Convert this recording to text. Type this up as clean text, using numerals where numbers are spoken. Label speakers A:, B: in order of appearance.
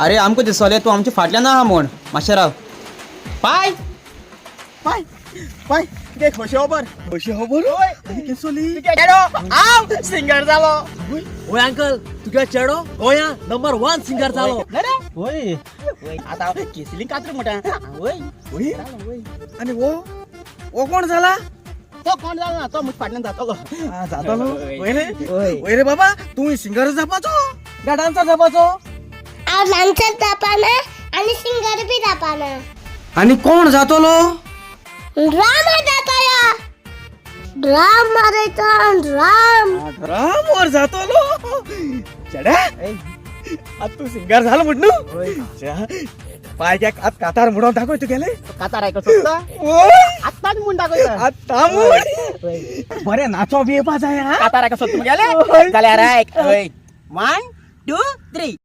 A: अरे आमकां दिसोलें तूं आमच्या फाटल्यान आहा म्हूण. मातशें राव. पाय
B: पाय पाय, कितें खोशी खबर? खोशी खबर? आनी कितें चली?
A: हांव सिंगर जालो.
C: ओय अंकल, तुगे चेडो गोंया नंबर 1 सिंगर जालो.
B: होय.
A: आतां केसली कात्र म्हणटा. वय.
B: होय. आनी वो वो कोण जाला?
A: तो कोण जालो ना, तो म्हज्या फाटल्यान जातलो.
B: जातलो. वय रे?
A: वय.
B: वय रे बाबा, तूं सिंगर जावपाचो काय डान्सर जावपाचो?
D: हांव डान्सर जावपाना आनी सिंगर बी जावपाना.
B: आनी कोण जातलो?
D: ड्रामा जाता या. Drum मारयता drum.
B: ड्रामर जातलो. चेड्या, आत तूं सिंगर जालो म्हण न्हू. पाय आत कातार म्हणून दाखय तुगेले.
A: कातार आयको सोदता?
B: वय.
A: आत्ताच म्हूण दाखयता.
B: आतां म्हूण बरें नाचो बी येवपा जाय हा.
A: कातार आयको सोदता मुगेले? जाल्यार आयक. वय, 1 2 3.